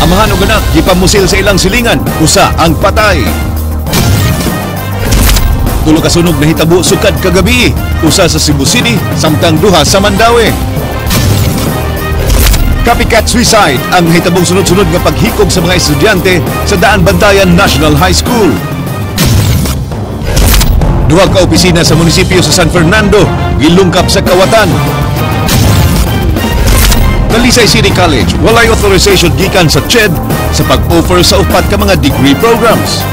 Amahan ug anak gipamusil sa ilang silingan, usa ang patay. Tulo ka sunog nahitabo sukad kagabi, usa sa Cebu City samtang duha sa Mandaue. Copycat suicide ang nahitabong sunod-sunod nga paghikog sa mga estudyante sa Daan Bantayan National High School. Duha ka opisina sa munisipyo sa San Fernando gilungkap sa kawatan. Talisay City College walay authorization gikan sa CHED sa pag-offer sa upat ka mga degree programs.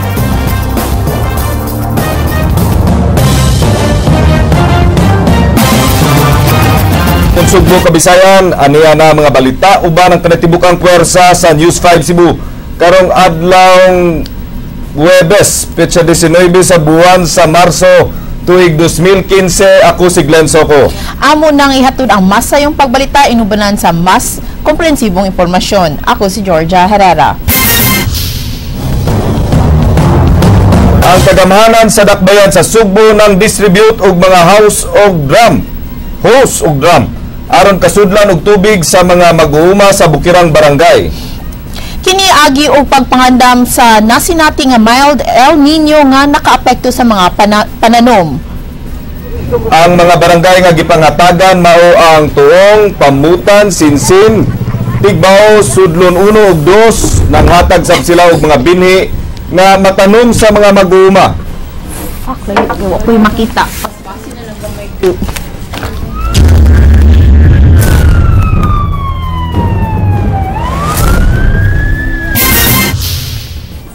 Kung Sugbo Kabisayan, aniya na mga balita uban ang kanatibukang puwersa sa News 5 Cebu. Karong adlawng Huwebes, petsa 19 sa buwan sa Marso, tuig 2015, ako si Glenn Soco. Amo nang ihatod ang mas sayong pagbalita inubanan sa mas komprehensibong impormasyon. Ako si Georgia Herrera. Ang kagamhanan sa dakbayan sa Sugbo nang distribute og mga house og drum, hose og drum, aron kasudlan og tubig sa mga mag-uuma sa Bukirang Barangay. Kini agi og pagpangandam sa nasinati nga mild El Nino nga nakaapekto sa mga pananom. Ang mga barangay nga gipangatagan mao ang Tuong, Pamutan, Sinsin, Tigbao, Sudlon 1 ug 2, nanghatag sab sila og mga binhi nga matanom sa mga mag-uuma. Fuck, layo, wa ko'y makita. Paspasin na lang gamay ko.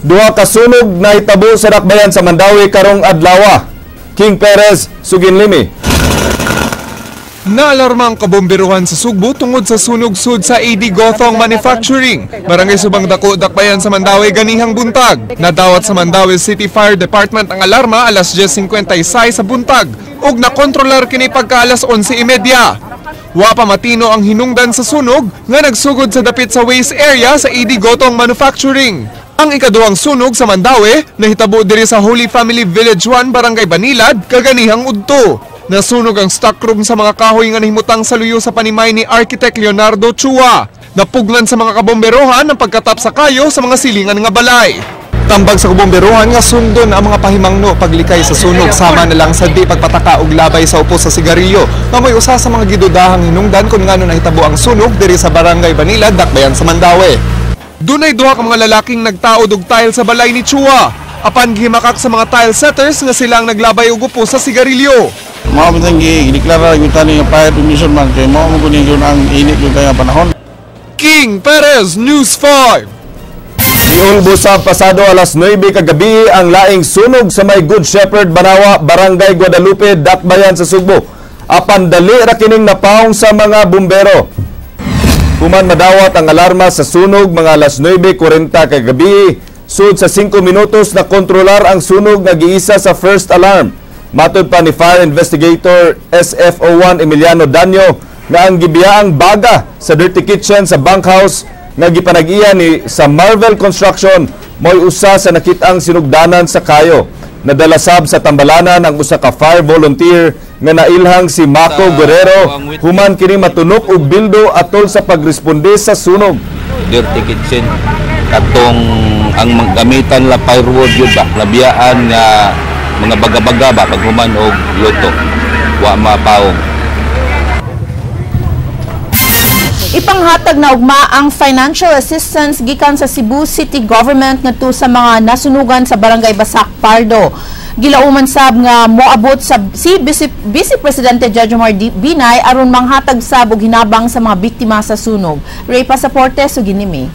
Duha ka sunog nahitabo sa dakbayan sa Mandaue karong adlawa. King Perez, Suginlimi. Naalarma ang kabomberuhan sa Sugbo tungod sa sunog-sud sa AD Gothong Manufacturing. Barangay Subang Dako, dakbayan sa Mandaue ganihang buntag. Nadawat sa Mandaue City Fire Department ang alarma alas 10:56 sa buntag ug nakontrolar kini pagka alas 11:30. Wa pa matino ang hinungdan sa sunog nga nagsugod sa dapit sa waste area sa AD Gothong Manufacturing. Ang ikaduhang sunog sa Mandaue nahitabo diri sa Holy Family Village 1, Barangay Banilad, kaganihang udto. Nasunog ang stockroom sa mga kahoy nga nahimutang sa luyo sa panimay ni Architect Leonardo Chua. Napugnan sa mga kabomberohan ang pagkatap sa kayo sa mga silingan nga balay. Tambag sa kabomberohan nga sundon ang mga pahimangno paglikay sa sunog sama na lang sa di pagpataka og labay sa upo sa sigarilyo. Mamoy usa sa mga gidudahang hinungdan kung ngano nahitabo ang sunog diri sa Barangay Banilad, dakbayan sa Mandaue. Dunay duha ka mga lalaking nagtaod og tile sa balay ni Chua. Apan gihimakak sa mga tile setters nga sila ang naglabay og upo sa sigarilyo. Mao man tang gideklara gyud tani nga fire permission man kay mao man gud ang init gyud kay panahon. King Perez, News 5. Giulbo sa pasado alas 9 kagabi ang laing sunog sa may Good Shepherd, Banawa, Barangay Guadalupe, dakbayan sa Sugbo. Apan dali ra kining napawong sa mga bumbero. Human madawat ang alarma sa sunog mga alas 9:40 kagabi, sud sa 5 minutos na kontrolar ang sunog nga giisa sa first alarm. Matod pa ni Fire Investigator SFO1 Emiliano Danyo nga ang gibiyaang baga sa Dirty Kitchen sa bunkhouse nga gipanag-iya ni sa Marvel Construction mo'y usa sa nakit-ang sinugdanan sa kayo. Nadala sab sa tambalanan ang usa ka fire volunteer nga nailhang si Mako Guerrero human kini matunok og bildo atol sa pagresponde sa sunog. Dirty Kitchen katong ang gamitan la firewood yun ba labiyaan nga mga baga-baga ba paghuman og luto wa mapaong. Ipanghatag na ugma ang financial assistance gikan sa Cebu City Government ngadto sa mga nasunugan sa Barangay Basak, Pardo. Gilauman sab nga moabot sa si Vice Presidente Jejomar Binay aron manghatag sab og hinabang sa mga biktima sa sunog. Ray Pasaporte, Suginimi.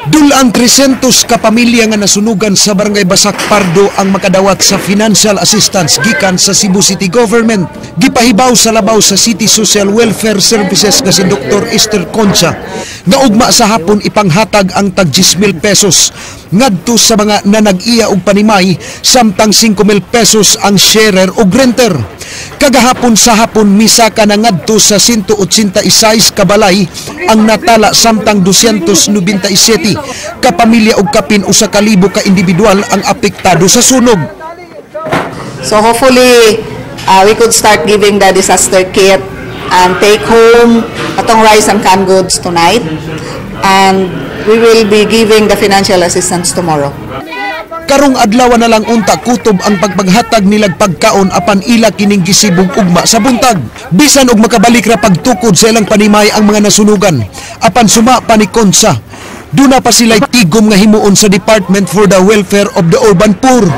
Dulaan 300 ka pamilya nga nasunugan sa Barangay Basak, Pardo ang makadawat sa financial assistance gikan sa Cebu City Government. Gipahibaw sa labaw sa City Social Welfare Services nga si Dr. Esther Concha nga ugma sa hapon ipanghatag ang tag 10,000 pesos ngadto sa mga nanag-iya og panimay samtang 5,000 pesos ang sharer og renter. Kagahapon sa hapon misaka na ngadto sa 186 kabalay ang natala samtang 297 kapamilya og kapin 1,000 ka individual ang apektado sa sunog. So hopefully we could start giving the disaster kit and take home atong rice and canned goods tonight. And we will be giving the financial assistance tomorrow. Karong adlaw na lang unta kutob ang pagpaghatag nilag pagkaon, apan ila kining gisibog ugma sa buntag. Bisan og makabalik ra pagtukod sa ilang panimay ang mga nasunugan, apan suma pa ni Konsa, duna pa sila'y tigom nga himuon sa Department for the Welfare of the Urban Poor.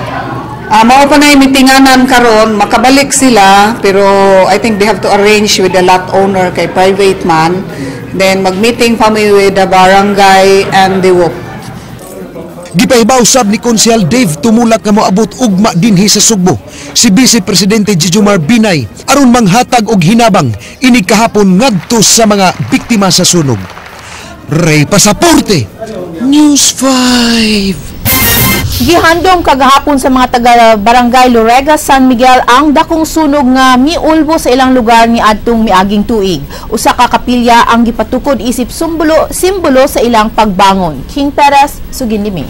Mao pa na mitinganan karon, makabalik sila, pero I think they have to arrange with the lot owner kay private man. Then mag-meeting pa mi with the barangay and the WOP. Gipahibaw sab ni Konsehal Dave Tumulak nga moabot ugma dinhi sa Sugbo si Vice Presidente Jejomar Binay aron manghatag og hinabang inig kahapon ngadto sa mga biktima sa sunog. Ray Pasaporte, News 5. Gihandom kagahapon sa mga taga Barangay Lorega, San Miguel ang dakong sunog nga miulbo sa ilang lugar ni adtong miaging tuig. Usa ka kapilya ang gipatukod isip simbolo, simbolo sa ilang pagbangon. King Perez, sugin limi.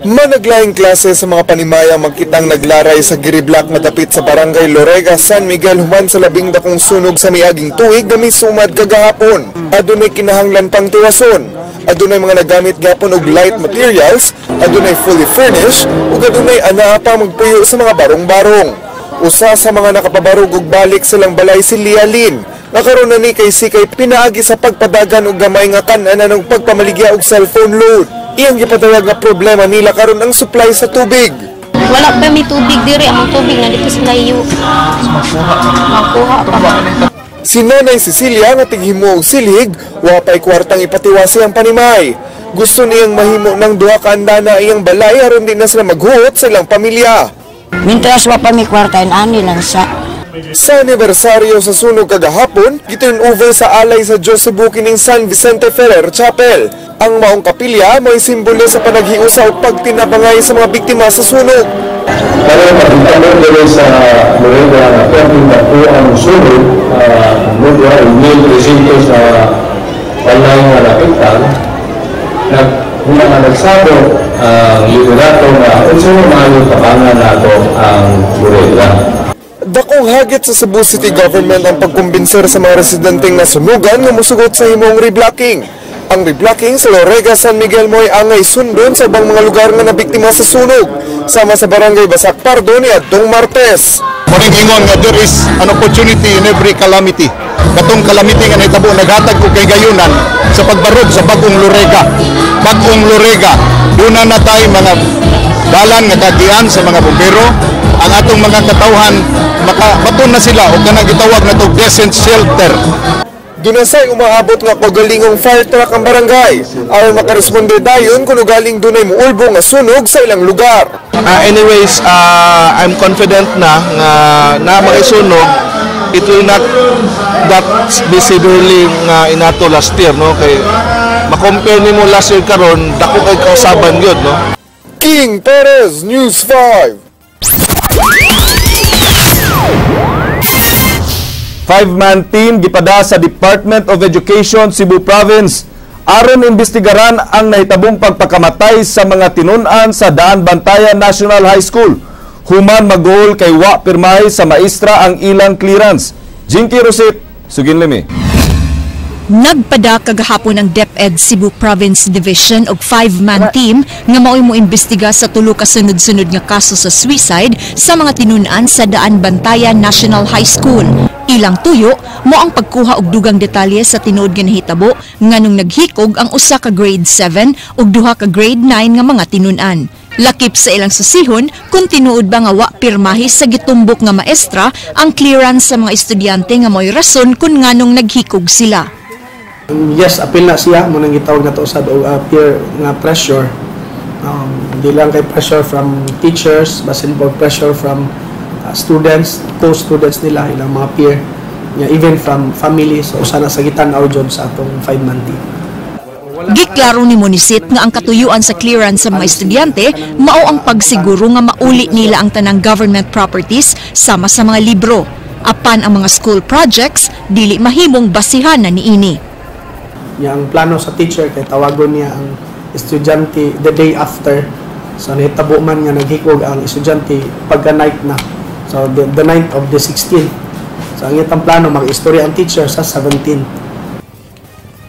Managlaing klase sa mga panimaya magkitang naglaray sa Giriblak madapit sa Barangay Lorega, San Miguel human sa labing dakong sunog sa miaging tuig nga misumad kagahapon. Adunay kinahanglan pang tiwason. Adunay mga nagamit gyapon og light materials, adunay fully furnished ug adunay anaa pa magpuyo sa mga barong-barong. Usa sa mga nakapabarog og balik sa ilang balay si Lia Lin. Nakaroon na ni kay sikay pinaagi sa pagpadagan og gamay nga kan-anan og pagpamaligya og cellphone load. Iyang gipadayag nga problema nila karon ang supply sa tubig. Wala pa may tubig diri, among tubig na dito sa layo. Makuha pa. Si Nanay Cecilia nga tighimo og silhig, wa pay kwartang ipatiwasi ang panimay. Gusto niyang mahimo ng duha ka andana iyang balay aron di na sila maghuot sa ilang pamilya. Mintras wa pa mi kwarta, ani lang sa. Sa anibersaryo sa sunog kagahapon, giturn over sa alay sa Diyos Cebu kining San Vicente Ferrer Chapel. Ang maong kapilya may simbolo sa panaghiusa o pagtinabangay sa mga biktima sa sunog. Pero pagkakaroon dito sa Lorega nga perting dako ang sunog, uh, 1,300 sa balay nga naapektar, nag nga nagsabot ang liderato nga unsa maayo tabangan nato ang Lorega. Dakong hagit sa Cebu City Government ang pagkumbinser sa mga residenteng nasunugan nga musugot sa himong reblocking. Ang reblocking sa Lorega, San Miguel mo'y angay sundon sa ubang mga lugar nga nabiktima sa sunog, sama sa Barangay Basak Pardo ni adtong Martes. Muning ingon nga there is an opportunity in every calamity. Katong calamity nga nahitabo naghatag og kahigayunan sa pagbarog sa bagong Lorega. Bagong Lorega, duna na tay mga dalan nga kagian sa mga bumbero. Ang atong mga katawhan makabaton na sila og kanang gitawag na to decent shelter. Dunasay umaabot nga kagalingong fire truck ang barangay aron makaresponde dayon kung ugaling dunay muulbo nga sunog sa ilang lugar. Anyways, I'm confident na nga na mga sunog, it will not that be severely nga inato last year, no, kay ma-compare nimo last year karon, dako kay kausaban gyud, no. King Perez, News 5. Five-man team gipada sa Department of Education Cebu Province aron imbestigaran ang nahitabong pagpakamatay sa mga tinun-an sa Daan Bantayan National High School. Human mag-goal kay wa pirmahe sa maestra ang ilang clearance. Jinky Rosit, sugin limi. Nagpada kagahapon ang DepEd Cebu Province Division og five-man team nga mao'y moimbestiga sa tulo ka sunod-sunod nga kaso sa suicide sa mga tinun-an sa Daan Bantayan National High School. Ilang tuyo mo ang pagkuha og dugang detalye sa tinuod nga nahitabo nganong naghikog ang usa ka grade 7 ug duha ka grade 9 nga mga tinun-an. Lakip sa ilang susihon kung tinuod ba nga wa pirmahi sa gitumbok nga maestra ang clearance sa mga estudyante nga mo'y rason kung nganong naghikog sila. Yes, apil na siya mo nang gitawag na to usab og peer nga pressure. Di lang kay pressure from teachers, basin po pressure from students, co-students nila, ilang mga peer, yeah, even from family. So usa na sa gitan-aw jud sa atong 5-man team. Giklaro ni Monisit nga ang katuyuan sa clearance sa mga estudyante mao ang pagsiguro nga mauli nila ang tanang government properties sama sa mga libro. Apan ang mga school projects dili mahimong basihan na niini. Niya ang plano sa teacher kay tawagon niya ang estudyante the day after. So nahitabo man nga naghikog ang estudyante pagka night na. So the night of the 16th. So ang itang plano mag-istorya ang teacher sa 17.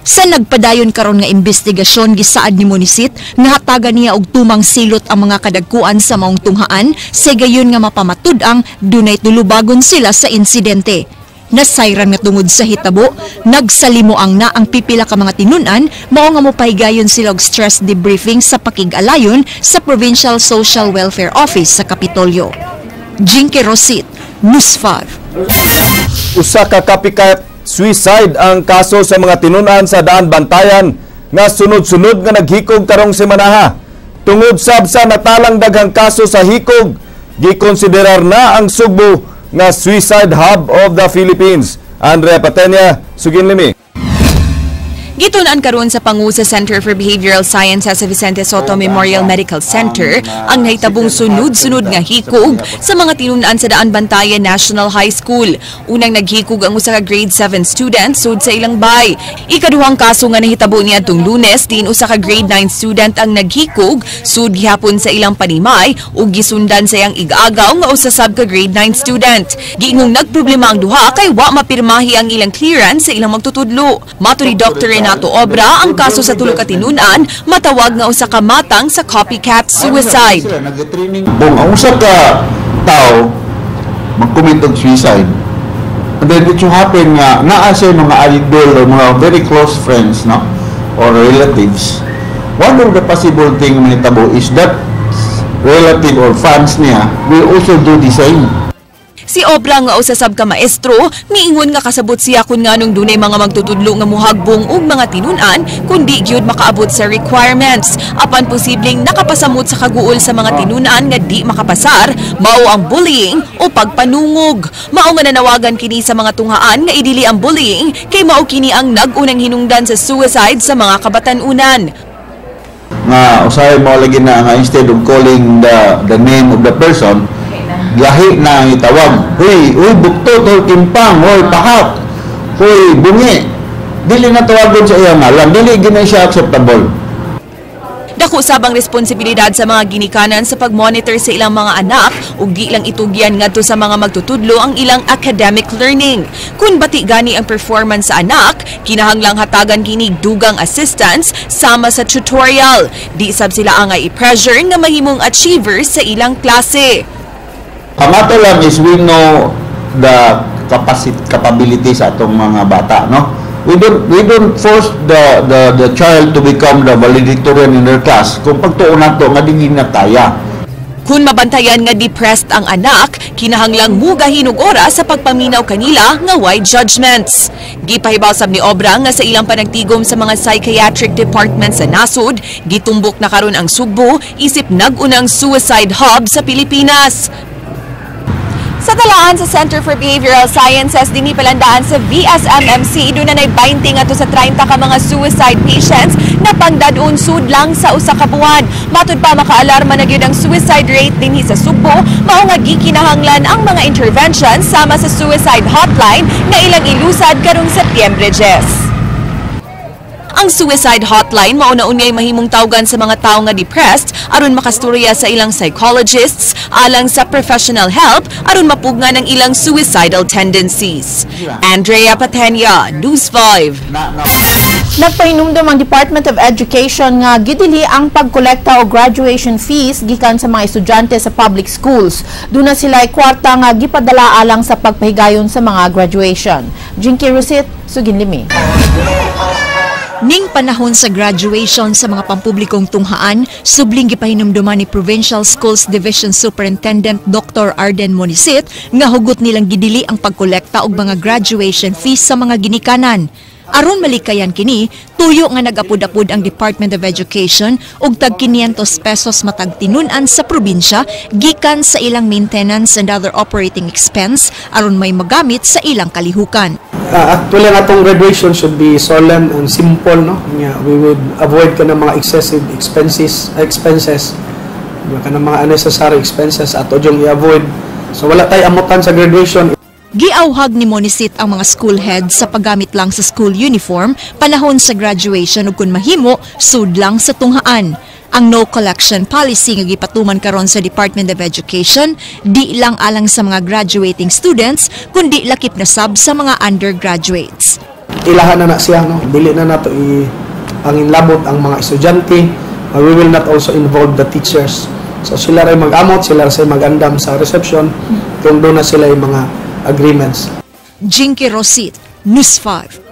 Sa nagpadayon karon nga investigasyon, gisaad ni Monisit nga hatagan niya og tumang silot ang mga kadagkuan sa maong tunghaan sa gayon nga mapamatud-ang dunay tulubagon sila sa insidente. Nasayran nga tungod sa hitabo, nagsalimoang na ang pipila ka mga tinun-an, mao nga mopahigayon sila og stress debriefing sa pakig-alayon sa Provincial Social Welfare Office sa Kapitolyo. Jinky Rosit, News 5. Usa ka copycat suicide ang kaso sa mga tinun-an sa Daan Bantayan nga sunod-sunod nga naghikog karong semanaha. Tungod sab sa natalang daghang kaso sa hikog, gikonsiderar na ang Sugbo nga suicide hub of the Philippines. Andrea Patenya, sugin limi. Gitun-an karon sa pangu sa Center for Behavioral Sciences sa Vicente Sotto Memorial Medical Center ang nahitabong sunod-sunod nga hikog sa mga tinun-an sa Daan Bantayan National High School. Unang naghikog ang usa ka grade 7 student sud sa ilang bay. Ikaduhang kaso nga nahitabo niadtong Lunes, din usa ka grade 9 student ang naghikog sud gihapon sa ilang panimay ug gisundan sa iyang igagaw nga usa sab ka grade 9 student. Giingong nagproblema ang duha kay wa mapirmahi ang ilang clearance sa ilang magtutudlo. Mato ni Dr. Renato Obra, ang kaso sa tulo ka tinun-an matawag nga usa ka matang sa copycat suicide. Kung ang usa ka tao mag-commit og suicide, and then it so happen nga naa siya mga idol or mga very close friends, no, or relatives, one of the possible thing mahitabo is that relative or fans niya will also do the same. Si Obra nga usa sab ka maestro, miingon nga kasabot siya kun nganong dunay mga magtutudlo nga muhagbong og mga tinun-an kundi gyud makaabot sa requirements. Apan posibleng nakapasamot sa kaguol sa mga tinun-an nga di makapasar, mao ang bullying o pagpanungog. Mao nga nanawagan kini sa mga tunghaan nga idili ang bullying kay mao kini ang nag-unang hinungdan sa suicide sa mga kabatan-unan. Nga usahay mo lagi na nga instead of calling the name of the person, lahi na ang itawag. Huy, huy, buktot, huy, kimpang, huy, pahak, huy, bungi. Dili na tawagon sa iyang ngalan, dili gina siya acceptable. Dako sab ang responsibilidad sa mga ginikanan sa pag-monitor sa ilang mga anak ug di lang itugyan ngadto sa mga magtutudlo ang ilang academic learning. Kun bati gani ang performance sa anak, kinahanglang hatagan kini dugang assistance sama sa tutorial. Di sab sila angay i-pressure nga mahimong achievers sa ilang klase. Ang ato lang is we know the capability sa atong mga bata, no? We don't force the child to become the valedictorian in their class kung pagtuon nato nga dili na kaya. Kung mabantayan nga depressed ang anak, kinahanglang mugahin og oras sa pagpaminaw kanila nga way judgments. Gipahibaw sab ni Obra nga sa ilang panagtigom sa mga psychiatric department sa nasod, gitumbok na karon ang Sugbo isip nag-unang suicide hub sa Pilipinas. Sa talaan sa Center for Behavioral Sciences, dinhi palandaan sa VSMMC, doon na 20 ngadto sa 30 ka mga suicide patients na pangdad-on sud lang sa usa ka buwan. Matud pa makaalarma na gyud ang suicide rate dinhi sa Sugbo, mao nga gikinahanglan ang mga interventions sama sa suicide hotline nga ilang ilusad karong Setyembre 10. Ang suicide hotline mao na unyay mahimong tawgan sa mga tawo nga depressed aron makasturya sa ilang psychologists alang sa professional help aron mapugnan ang ilang suicidal tendencies. Andrea Patenya, News 5. Nagpahinumdom ang Department of Education nga gidili ang pagkolekta og graduation fees gikan sa mga estudyante sa public schools. Duna sila kwarta nga gipadala alang sa pagpahigayon sa mga graduation. Jinky Rusit, sugin limi. Ning panahon sa graduation sa mga pampublikong tunghaan, subling gipahinumduman ni Provincial Schools Division Superintendent Dr. Arden Monisit nga hugot nilang gidili ang pagkolekta og mga graduation fees sa mga ginikanan. Aron malikayan kini, tuyo nga nagapud-apud ang Department of Education og tag 500 pesos matag tinun-an sa probinsya gikan sa ilang maintenance and other operating expense aron may magamit sa ilang kalihukan. Actually, ang atong graduation should be solemn and simple, no? Yeah, we would avoid kanang mga excessive expenses, kanang mga unnecessary expenses ato yung i-avoid. So wala tay amutan sa graduation. Giauhag ni Monisit ang mga school heads sa paggamit lang sa school uniform panahon sa graduation ug kun mahimo sud lang sa tunghaan. Ang no collection policy nga gipatuman karon sa Department of Education di lang alang sa mga graduating students kundi lakip na sab sa mga undergraduates. Ilahan na na siya, no? Dili na nato i panginlabot ang mga estudyante. We will not also involve the teachers. So sila ray mag-amot, sila ray mag-andam sa reception kung doon na sila yung mga agreements. Jinky Rosit, News 5.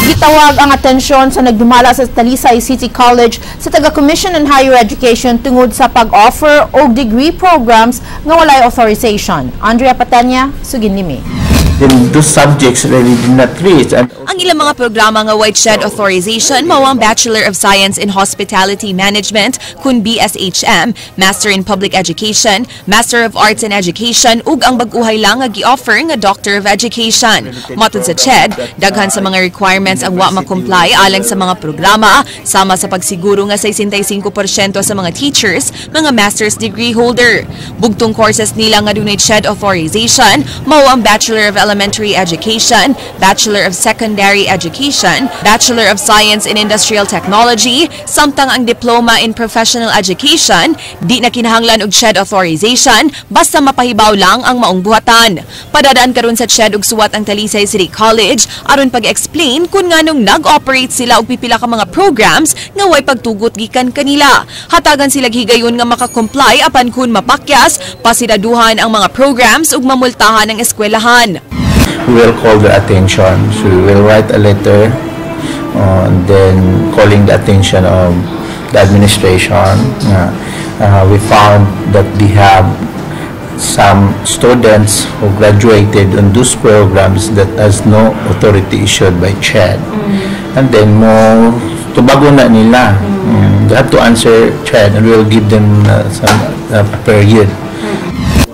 Gitawag ang atensyon sa nagdumala sa Talisay City College sa taga-Commission on Higher Education tungod sa pag-offer og degree programs nga walay authorization. Andrea Patanya, sugin nimi. Then those subjects really did not reach. And Ang ilang mga programa nga way CHED authorization mao ang Bachelor of Science in Hospitality Management kun BSHM, Master in Public Education, Master of Arts in Education ug ang bag-uhay lang nga gi-offer nga Doctor of Education. Matod sa CHED, daghan sa mga requirements ang wa ma-comply alang sa mga programa, sama sa pagsiguro nga 65% sa mga teachers mga master's degree holder. Bugtong courses nila nga dunay CHED authorization mao ang Bachelor of Elementary Education, Bachelor of Secondary Education, Bachelor of Science in Industrial Technology, samtang ang Diploma in Professional Education, di na kinahanglan og CHED authorization basta mapahibaw lang ang maong buhatan. Padadaan karon sa CHED og suwat ang Talisay City College aron pag-explain kung nganong nag-operate sila og pipila ka mga programs nga way pagtugot gikan kanila. Hatagan sila higayon nga makakomply, apan kun mapakyas, pasiraduhan ang mga programs ug mamultahan ang eskwelahan. We will call their attention. So we will write a letter and then calling the attention of the administration. We found that they have some students who graduated on those programs that has no authority issued by CHED. And then mo tubago na nila. They have to answer CHED and we will give them some period.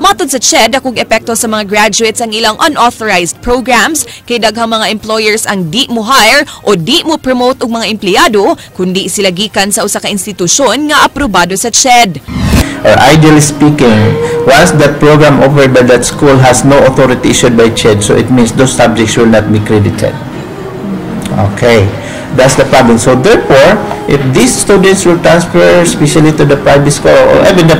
Matod sa CHED, dakong epekto sa mga graduates ang ilang unauthorized programs kay daghang mga employers ang di mo hire o di mo promote og mga empleyado kundi sila gikan sa usa ka institusyon nga aprobado sa CHED. Or ideally speaking, once that program offered by that school has no authority issued by CHED, so it means those subjects will not be credited. Okay, that's the problem. So therefore, if these students will transfer, especially to the private school or even the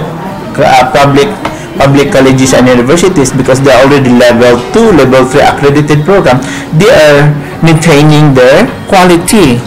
public colleges and universities, because they are already level 2, level 3 accredited program, they are maintaining their quality.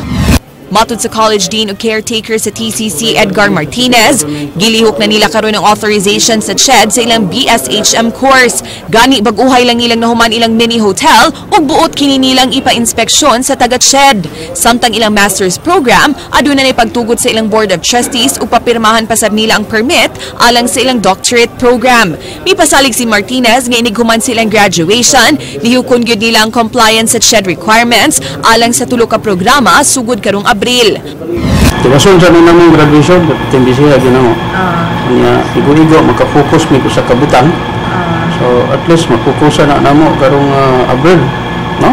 Matod sa College Dean ug caretaker sa TCC Edgar Martinez, gilihok na nila karon ang authorization sa CHED sa ilang BSHM course. Gani bag-uhay lang nilang nahuman ilang mini hotel ug buot kini nilang ipa-inspeksyon sa taga CHED. Samtang ilang master's program, aduna na pagtugot sa ilang Board of Trustees ug papirmahan pa sab nila ang permit alang sa ilang doctorate program. Mipasalig si Martinez nga inig human silang graduation, lihukon gyud nila ang compliance sa CHED requirements alang sa tulo ka programa sugod karong Abril. Tiwason sa nang graduation, timbisiha gyud namo. Nya igo-igo maka-focus mi ko sa kabutang. So at least mapukusan na namo karong Abril, no?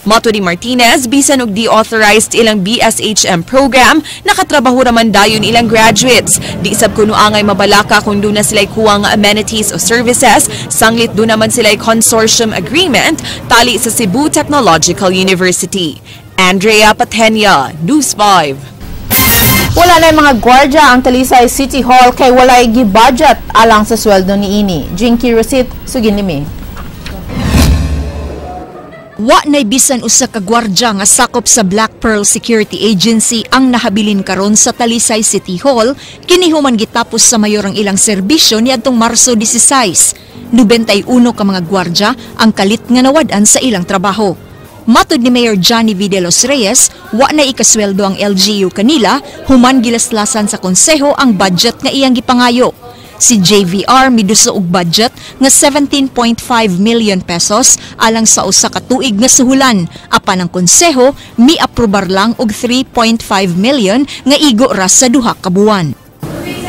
Matod ni Martinez, bisan og di-authorized ilang BSHM program, nakatrabaho raman dayon ilang graduates. Di sab kuno angay mabalaka kung duna sila'y kuwang nga amenities o services, sanglit duna man sila'y consortium agreement tali sa Cebu Technological University. Andrea Patenya, News 5. Wala na mga gwardya ang Talisay City Hall kay walay gi-budget alang sa sweldo niini. Jinky Rosit, sugin nimi. Wa nay bisan usa ka gwardya nga sakop sa Black Pearl Security Agency ang nahabilin karon sa Talisay City Hall kini human gitapos sa mayor ang ilang serbisyo niadtong Marso 16. 91 ka mga gwardya ang kalit nga nawad-an sa ilang trabaho. Matod ni Mayor Johnny V. De Los Reyes, wa na ikasweldo ang LGU kanila human gilaslasan sa konseho ang budget nga iyang gipangayo. Si JVR miduso og budget nga 17.5 million pesos alang sa usa ka tuig nga suhulan, apan ang konseho mi-aprobar lang og 3.5 million nga igo ra sa duha ka buwan.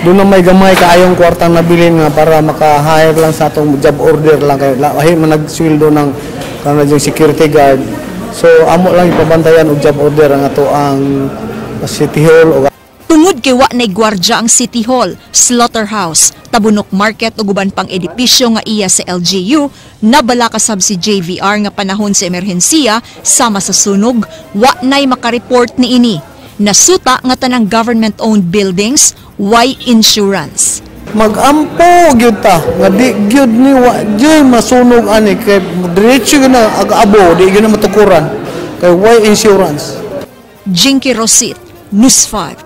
Doon na may gamay kaayong kwartang nabilin nga para maka-hire lang sa atong job order lang kay lahi man nagsweldo ng kanang security guard. So amo lang ipabantayan og job order ang ato ang City Hall o Tungod kay wa nay gwardya ang City Hall, Slaughterhouse, Tabunok Market ug uban pang edipisyo nga iya sa LGU, nabalaka sab si JVR nga panahon sa emerhensiya sama sa sunog, wa nay makareport niini. Nasuta nga tanang government-owned buildings way insurance. Magampo gyud ta nga di gyud ni wa gyud masunog ani kay diretso gyud na ag-abo, di gyud na matukuran. Kay why insurance? Jinky Rosit, News 5.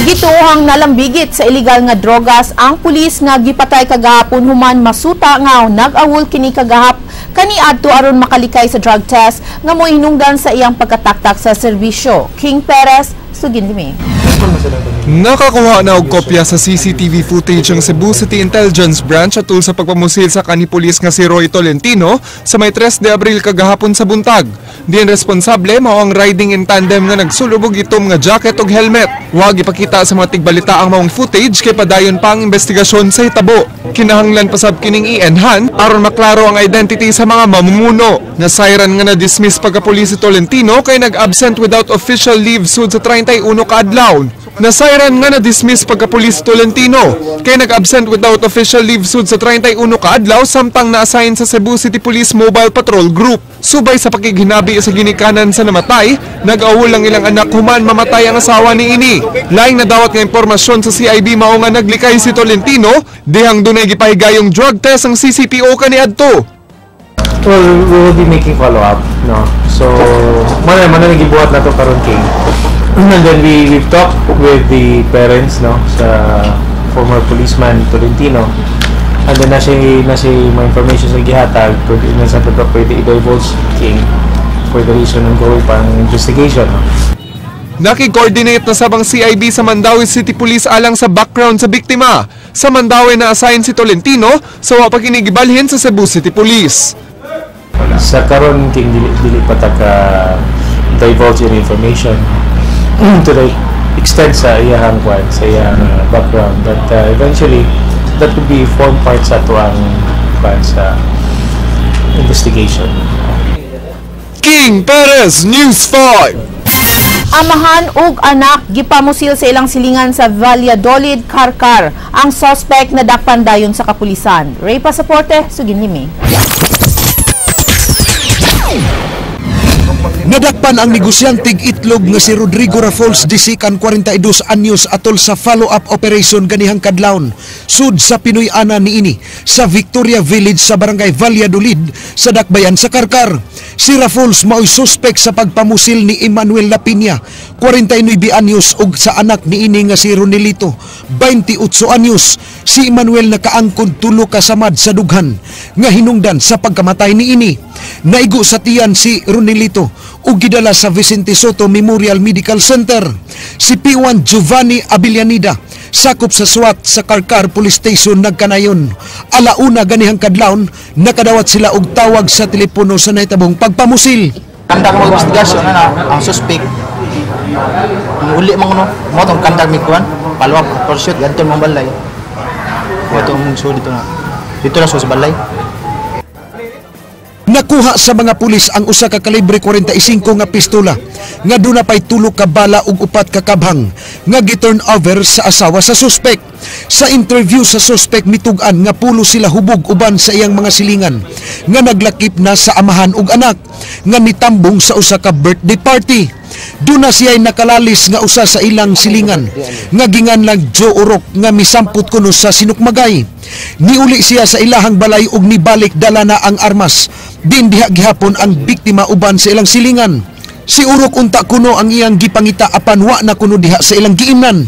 Gituohang nalambigit sa illegal nga drogas ang pulis nga gipatay kagahapon human masuta nga nag-awol kini kagahap kaniadto aron makalikay sa drug test nga mohinungdan sa iyang pagkataktak sa serbisyo. King Perez, sugin limi. Nakakuha na og kopya sa CCTV footage ang Cebu City Intelligence Branch atul sa pagpamusil sa kani-pulis nga si Roy Tolentino sa may 3 de Abril kagahapon sa buntag. Diin responsable mao ang riding in tandem nga nagsulubog itom nga jacket ug helmet. Wa gipakita sa mga tigbalita ang maong footage kay padayon pa ang investigasyon sa hitabo. Kinahanglan pa sab kining i-enhance aron maklaro ang identity sa mga mamumuno. Nasayran nga na-dismiss pagka-pulis si Tolentino kay nag-absent without official leave sud sa 31 ka adlaw. Nasayran nga na-dismiss pagka-pulis Tolentino kay nag-absent without official leave sud sa 31 ka adlaw samtang na-assign sa Cebu City Police Mobile Patrol Group. Subay sa pakighinabi sa ginikanan sa namatay, nag-awol ang ilang anak human mamatay ang asawa ni ini. Laing nadawat nga impormasyon sa CIB mao nga naglikay si Tolentino, dihang dunay gipahigayong drug test ang CCPO kaniadto. Well, we will be making follow-up, no? So, mana nagibuhat na to karon, King. And then we've talked with the parents, no, sa former policeman Tolentino. And then nasa mga information sa gihatag, pwede na sa pwede i-divulge, King, for the reason ongoing pang investigation, no? Naki-coordinate na sabang CIB sa Mandaue City Police alang sa background sa biktima. Sa Mandaue na assign si Tolentino sa wa pa kini gibalhin sa Cebu City Police. Sa karon, King, dili pa ta ka divulge any information to the extent sa iyang kwan, sa iyang background, but eventually that would be form part sa tuang kwan sa investigation. King Perez, News 5. Amahan ug anak gipamusil sa ilang silingan sa Valladolid, Carcar. Ang suspect nadakpan dayon sa kapulisan. Ray Pasaporte, sugin limi. Nadakpan ang negosyanteng itlog nga si Rodrigo Rafols disikan 42 anyos atol sa follow-up operation ganihang kadlawon sud sa Pinoy-ana niini sa Victoria Village sa Barangay Valladolid sa Dakbayan sa Carcar. Si Rafols mao'y suspek sa pagpamusil ni Emmanuel Lapiña, 49 anyos, ug sa anak niini nga si Ronelito, 28 anyos. Si Emmanuel nakaangkon tulo ka samad sa dughan nga hinungdan sa pagkamatay niini. Naigo sa tiyan si Ronelito ug gidala sa Vicente Soto Memorial Medical Center. Si P1 Giovanni Abilianida sakop sa SWAT sa Carcar Police Station nagkanayon. Alauna ganihang kadlawon nakadawat sila og tawag sa telepono sa nahitabong pagpamusil. Kanda ka mag-investigasyon na ang suspect. Uli man kuno, mo tong kanda mi kuan, follow up pursuit gadto mong balay. Mo tong so dito na. Dito na so sa balay. Nakuha sa mga pulis ang usa ka kalibre 45 nga pistola nga duna pay tulo ka bala ug upat ka kabhang nga gi-turn over sa asawa sa suspect. Sa interview sa suspect mitug-an nga pulo sila hubog uban sa iyang mga silingan nga naglakip na sa amahan ug anak nga nitambong sa usa ka birthday party. Duna siya'y nakalalis nga usa sa ilang silingan nga ginganlang Joe Orok nga misampot kuno sa Sinukmagay. Niuli siya sa ilahang balay ug nibalik dala na ang armas. Din diha gihapon ang biktima uban sa ilang silingan. Si Urok unta kuno ang iyang gipangita apan wa na kuno diha sa ilang giimnan.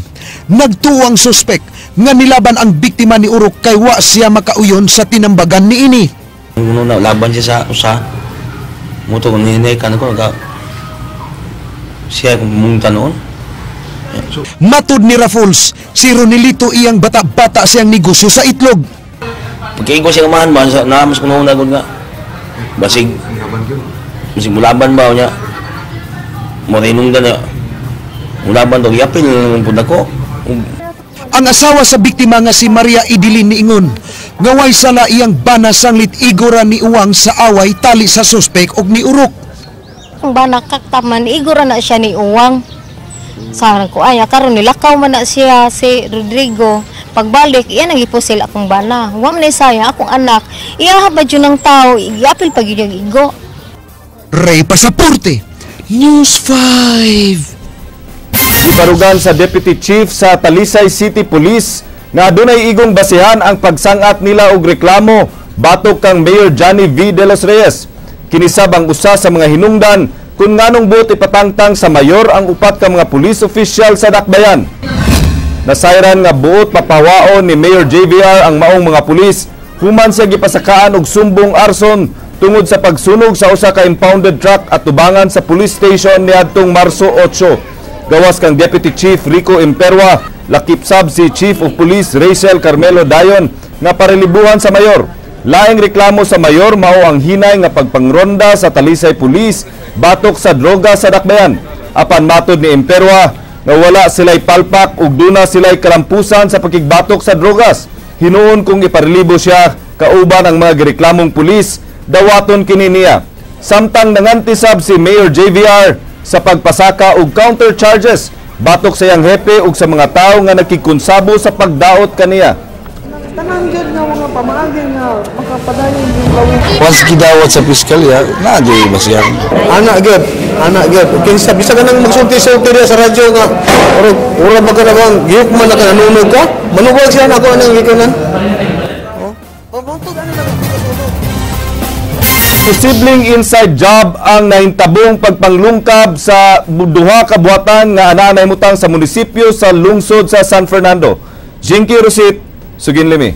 Nagtuo ang suspek nga nilaban ang biktima ni Urok kay wa siya makauyon sa tinambagan niini. Kuno na laban siya sa usa. Moto ni kan ko siya kung pumunta noon. Matud ni Rafols, si Ronelito iyang bata-bata siyang negosyo sa itlog. Pagkain ko siya kamahan ba, naamas ko noon nagod nga. Basig, basig mulaban ba niya. Morinong na mulaban to, yapil ng punta ko. Ang asawa sa biktima nga si Maria Idilin niingon, nga way sala iyang bana sanglit igora ni uwang sa away tali sa suspek og ni Urok. Kung bana kaktaman, igora na siya ni uwang. Sa ko ay karon nilakaw man na siya si Rodrigo. Pagbalik iya nagipusil akong bana. Wa man saya akong anak. Iya ba jud ng tao, iapil pag yun igo. Ray Pasaporte, News 5. Gibarugan sa Deputy Chief sa Talisay City Police nga adunay igong basihan ang pagsangat nila og reklamo batok kang Mayor Johnny V. De Los Reyes. Kini sab ang usa sa mga hinungdan kung nganong buot ipatangtang sa mayor ang upat ka mga police official sa Dakbayan. Nasayran nga buot papawaon ni Mayor JVR ang maong mga pulis human siya gipasakaan og sumbong arson tungod sa pagsunog sa usa ka impounded truck at tubangan sa police station niadtong Marso 8. Gawas kang Deputy Chief Rico Imperwa, lakip sab si Chief of Police Rachel Carmelo Dayon nga parelibuhan sa mayor. Laing reklamo sa mayor mao ang hinay nga pagpangronda sa Talisay Police batok sa droga sa Dakbayan. Apan matod ni Imperwa nga wala sila'y palpak ug duna sila'y kalampusan sa pakigbatok sa drogas. Hinuon kung iparelibo siya kauban ang mga gireklamong pulis, dawaton kini niya. Samtang nangantisab si Mayor JVR sa pagpasaka og counter charges batok sa iyang hepe ug sa mga tawo nga nakikonsabo sa pagdaot kaniya. Tanan gyud nga mga pamaagi nga makapadayon yung lawin. Once gidawat sa piskalya, naa gyud basihan. Anak gyud, anak gyud. Kinsa bisa ka nang magsulti-sulti diya sa radyo nga ura ba ka na bang gihok man na ka nanunog ka? Manuwag siya na ako anang gikanan. Posibleng inside job ang nahintabong pagpanglungkab sa duha ka buhatan nga anaa nahimutang sa munisipyo sa lungsod sa San Fernando. Jinky Rosit, Sugin Limi.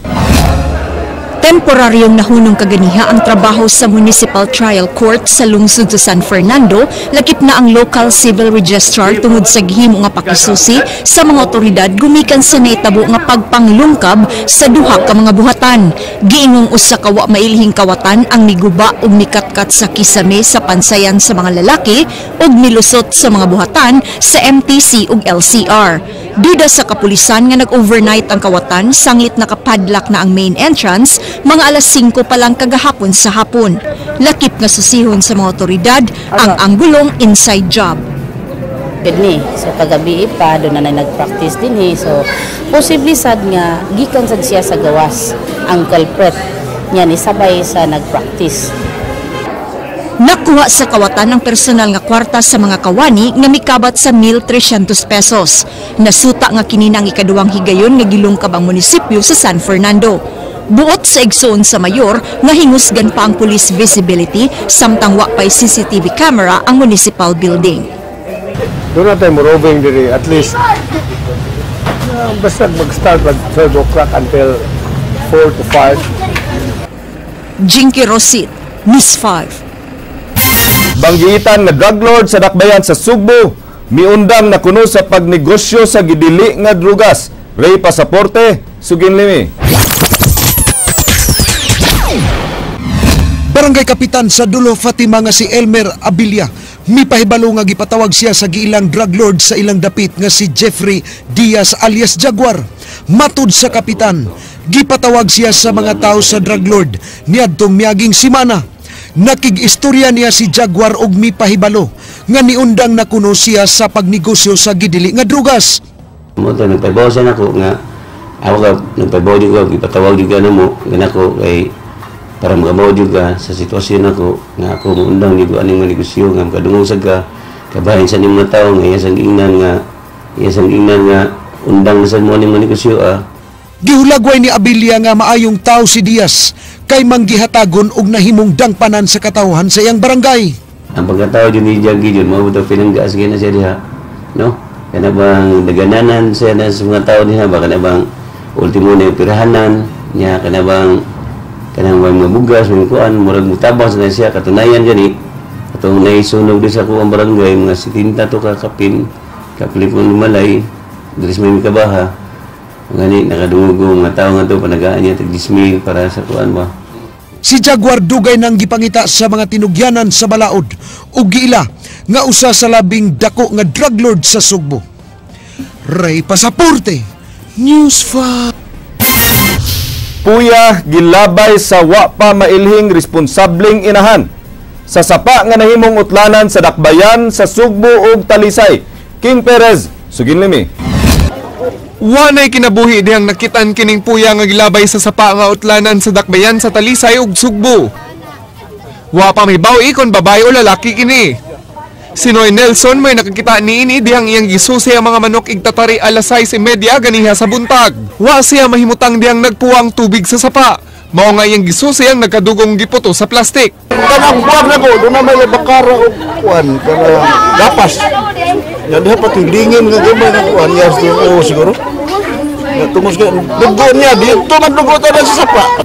Temporaryong nahunong kaganiha ang trabaho sa Municipal Trial Court sa lungsod sa San Fernando, lakip na ang local civil registrar tungod sa gihimo nga pakisusi sa mga otoridad gumikan sa nahitabo nga pagpanglungkab sa duha ka mga buhatan. Giingong usa ka wa mailhing kawatan ang miguba ug mikatkat sa kisame sa pansayan sa mga lalaki ug milusot sa mga buhatan sa MTC ug LCR. Duda sa kapulisan nga nag-overnight ang kawatan sanglit nakapadlock na ang main entrance mga alas 5 pa lang kagahapon sa hapon. Lakip nga susihon sa mga otoridad ang anggulong inside job. Ni. So kagabi pa doon na nag-practice din eh. So posible sad nga gikan sad siya sa gawas ang culprit niya ni sabay sa nag-practice. Nakuha sa kawatan ang personal nga kwarta sa mga kawani nga mikabat sa 1,300 pesos. Nasuta nga kini ang ikaduhang higayon nga gilungkab ang munisipyo sa San Fernando. Buot sa igsoon sa mayor nga hingusgan pa ang police visibility samtang wa pay CCTV camera ang municipal building. Doon na tayo roving diri at least basta mag-start at 12 o'clock until 4 to 5. Jinky Rosit, News 5. Banggiitan nga drug lord sa Dakbayan sa Sugbo, miundang na kuno sa pagnegosyo sa gidili nga drugas. Ray Pasaporte, Sugin Limi. Barangay Kapitan sa Dulo Fatima nga si Elmer Abilia mipahibalo nga gipatawag siya sa giilang drug lord sa ilang dapit nga si Jeffrey Diaz alias Jaguar. Matud sa kapitan, gipatawag siya sa mga tao sa drug lord niadtong miaging simana. Nakig-istorya niya si Jaguar og mipahibalo nga niundang na kuno siya sa pagnegosyo sa gidili nga drugas. Mo to nagpahibaw sa nako nga ako ka nagpahibaw jud ko, gipatawag jud ka namo nga nako kay para makabaw jud ka sa sitwasyon nako nga ako moundang jud aning mga negosyo nga makadungog sad ka kabahin sa ning mga tawo nga iya sang ingnan nga undang na sad mo aning mga negosyo ah. Gihulagway ni Abilia nga maayong tao si Diaz kay manggihatagon og nahimong dangpanan sa katawhan sa iyang barangay. Ang pagkatao jud ni Jaggy jud mao to pinanggaas gyud na siya diha, no? Kana bang nagananan siya na sa mga tao diha ba kana bang ultimo na pirahanan niya kana bang kanang mga bugas mga kuan murag mutabang sa siya katunayan gani atong naisunog di sa kuang barangay mga 70 to ka kapin kaplikon malay diri sa may kabaha. Ngani nakadungog mga tao nga to panagaan niya tag 10,000 para sa kuan ba. Si Jaguar dugay nang gipangita sa mga tinugyanan sa balaod ug giila nga usa sa labing dako nga drug lord sa Sugbo. Ray Pasaporte, News 5. Puya gilabay sa wa pa mailhing responsableng inahan sa sapa nga nahimong utlanan sa Dakbayan sa Sugbo ug Talisay. King Perez, Sugin Limi. Wanay kinabuhi dihang nakitan kining puya nga gilabay sa sapa nga utlanan sa Dakbayan sa Talisay ug Sugbo. Wa pa mahibaw-i kon babae o lalaki kini. Si Noy Nelson may nakakita niini dihang iyang gisusi ang mga manok igtatari alas 6:30 ganiha sa buntag. Wa siya mahimutang dihang nagpuwang tubig sa sapa. Mao nga iyang gisusi ang nagkadugong giputo sa plastik. Kanang buwag na ko, doon na may bakara o kuan, kanang gapas. Yan diha pati lingin nga gamay nga kuan, yes, oo siguro. Tungos ka, dugo niya, dito man dugo tayo sa sapa.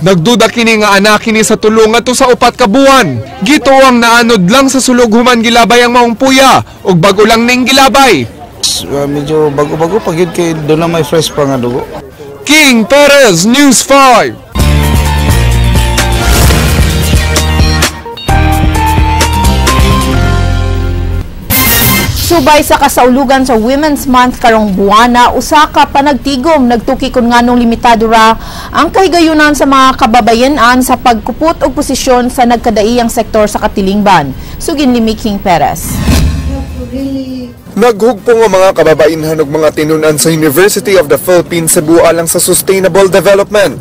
Nagduda kini nga anak kini sa tulong ngadto sa 4 ka buwan. Gituwang naanod lang sa sulog human gilabay ang maong puya ug bago lang ning gilabay. Medyo bago-bago pag yun kay doon na may fresh pa nga dugo. King Perez, News 5. Subay sa kasaulugan sa Women's Month karong buwana, usa ka panagtigom nagtuki kun nganong limitado ra ang kahigayunan sa mga kababayenan sa pagkupot og posisyon sa nagkadaiyang sektor sa katilingban. Sugin ni King Perez. Naghugpong ang mga kababainhan og mga tinun-an sa University of the Philippines Cebu alang sa Sustainable Development.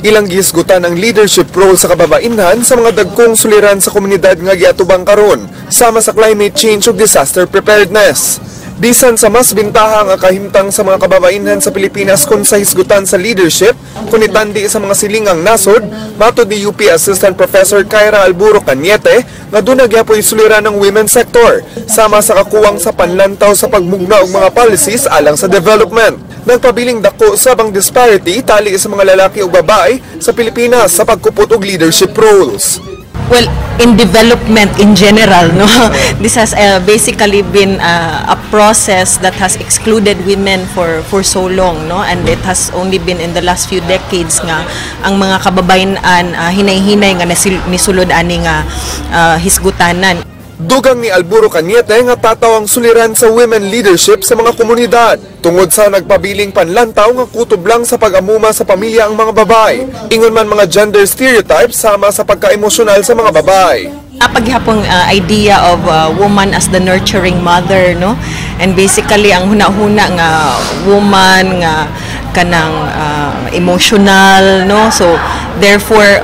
Ilang gihisgutan ang leadership role sa kababainhan sa mga dagkong suliran sa komunidad nga giatubang karon, sama sa climate change ug disaster preparedness. Bisan sa mas bintaha nga kahimtang sa mga kababainhan sa Pilipinas kung sa hisgutan sa leadership, kun itandi sa mga silingang nasod, matod ni UP Assistant Professor Kyra Alburo Cañete nga duna gyapoy suliran ng women's sector, sama sa kakuwang sa panlantaw sa pagmugna og mga policies alang sa development. Nagpabiling dako sa bang disparity tali sa mga lalaki ug babae sa Pilipinas sa pagkupot og leadership roles. Well, in development in general, no, this has basically been a process that has excluded women for so long, no, and it has only been in the last few decades nga ang mga kababayen-an hinay-hinay nga nisulod ani nga hisgutanan. Dugang ni Alburo Cañete nga tataw ang suliran sa women leadership sa mga komunidad tungod sa nagpabiling panlantaw nga kutob lang sa pag-amuma sa pamilya ang mga babae. Ingon man mga gender stereotypes sama sa pagka-emosyonal sa mga babae. Paghapong idea of woman as the nurturing mother, no? And basically ang huna-huna nga woman nga kanang emotional, no? So therefore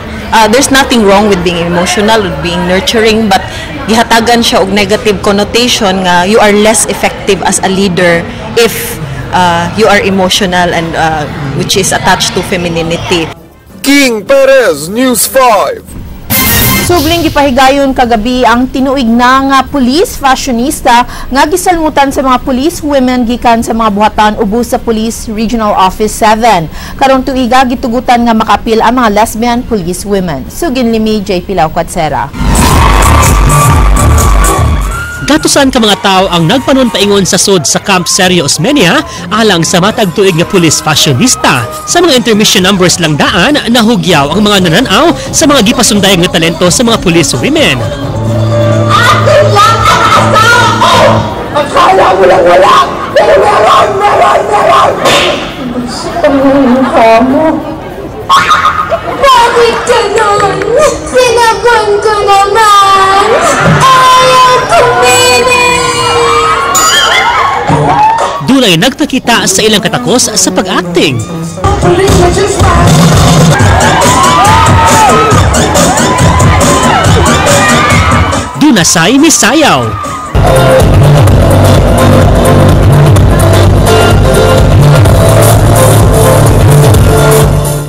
there's nothing wrong with being emotional, with being nurturing, but gihatagan siya og negative connotation nga you are less effective as a leader if you are emotional and which is attached to femininity. King Perez, News 5. Subling gipahigayon kagabi ang tinuig na nga police fashionista nga gisalmutan sa mga police women gikan sa mga buhatan ubos sa Police Regional Office 7. Karong tuiga gitugutan nga makapil ang mga lesbian police women. Sugin limi JP Laucatsera. Gatusan ka mga tao ang nagpanon paingon sa sud sa Camp Sergio Osmeña alang sa matag tuig nga police fashionista. Sa mga intermission numbers lang daan, nahugyaw ang mga nananaw sa mga gipasundayag nga talento sa mga police women. Akin lang ang asawa ko! Akala mo lang wala, pero meron, meron, meron! Ang mukha mo. Bakit ganun? Sinabon ko naman! Ayaw kuminis! Dunay nagpakita sa ilang katakos sa pag-acting. Dunasay misayaw.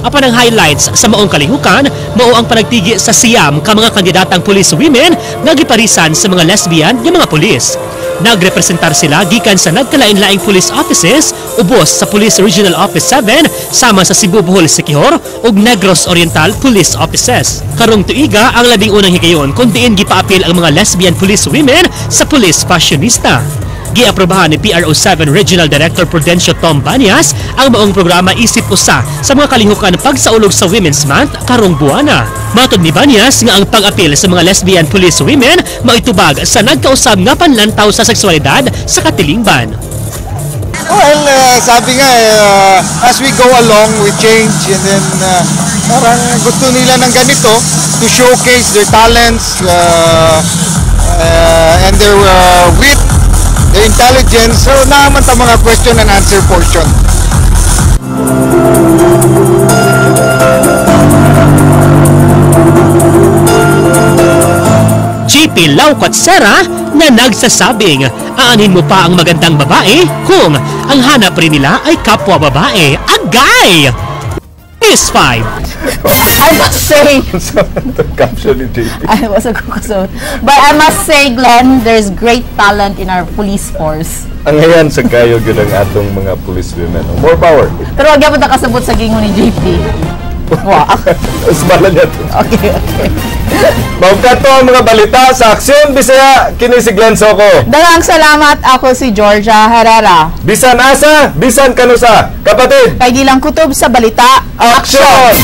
Apan ang highlights sa maong kalihukan, mao ang panagtigi sa siyam ka mga kandidatang police women nga giparisan sa mga lesbian nga mga pulis. Nagrepresentar sila gikan sa nagkalain-laing police offices ubos sa Police Regional Office 7 sama sa Cebu, Bohol, Siquijor ug Negros Oriental Police Offices. Karong tuiga ang 11 higayon kung diin gipaapil ang mga lesbian police women sa police fashionista. Giaprobahan ni PRO7 Regional Director Prudencio Tom Banias ang maong programa isip usa sa mga kalihukan pagsaulog sa Women's Month karong buwana. Matod ni Banias nga ang pag-apil sa mga lesbian police women maitubag sa nagkausab nga panlantaw sa seksualidad sa katilingban. Well, sabi nga, as we go along, we change, and then parang gusto nila ng ganito to showcase their talents and their wit, their intelligence. So naman ta mga question and answer portion. JP Laucatsera na nagsasabing aanhin mo pa ang magandang babae kung ang hanap rin nila ay kapwa babae. Agay! News 5. I must say, Caption ni JP. I was a kukusot. But I must say, Glenn, there's great talent in our police force. Ang ngayon sa kayo gyud ang atong mga police women. More power. Pero wag gyapon nakasabot sa gingon ni JP. Wow. Usbala niya to. Okay. Maugkato ang mga balita sa Aksyon Bisaya, kini si Glenn Soco. Daghang salamat, ako si Georgia Herrera. Bisan asa, bisan kanusa. Kapatid, Kay gilang kutob sa balita, Aksyon!